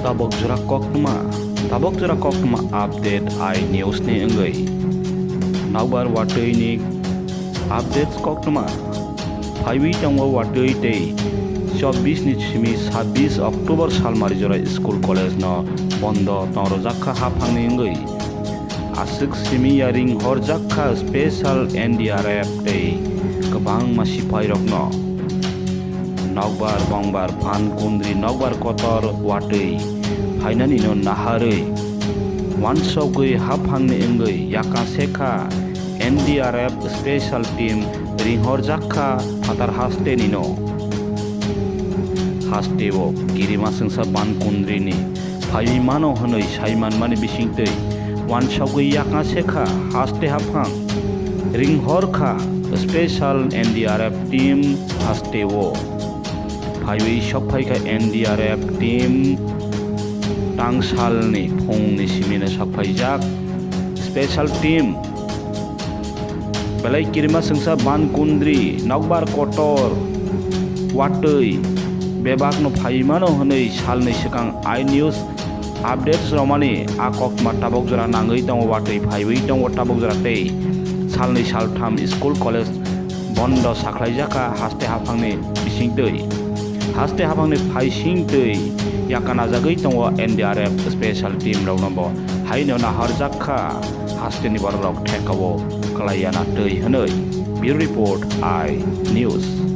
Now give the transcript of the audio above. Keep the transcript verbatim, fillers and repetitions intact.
Tabok jora koktwma, tabok jora koktwma update I news ni wngwi. Nokbar watwi ni updates koktwma. Phaiwi tongo watwi tei chobbish ni simi sabbish October salmari jora school college no bondo tongrojak kha haphang ni wngwi. Aswk simi ya ring horjak kha special N D R F tei kwbangma sipai rokno. Nokbar bongbar phan kundri nokbar kotor watwi phainani no naharwi wansogwi haphang ni wngwi yakang sekha N D R F special team ring horjak kha phatar haste ni no. Haste o kirima swngsa ban kundri ni phaiwi mano hwnwi sai manmani bisingtwi wansogwi yakang sekha haste haphang ring horkha special N D R F team haste o. Phaiwi sokphaikha N D R F team tangsalni phungni simino sokphaijak special team. Belai kirima swngsa ban kundri nokbar kotor watwi bebakno phaimano hwnwi salni swkang I news updates romani a koktwma tabok jora nangwi tongo watwi phaiwi tongo tabok jora tei salni saltham school college bondo sakhlaijakha haste haphangni bisingtwi. Haste haphangni phaisingtwi yakanajagwi tongo N D R F special team rokno bo haino naharjak kha hasteni borok rok thekao kwlaiya na twi hwnwi. Bureau report I news.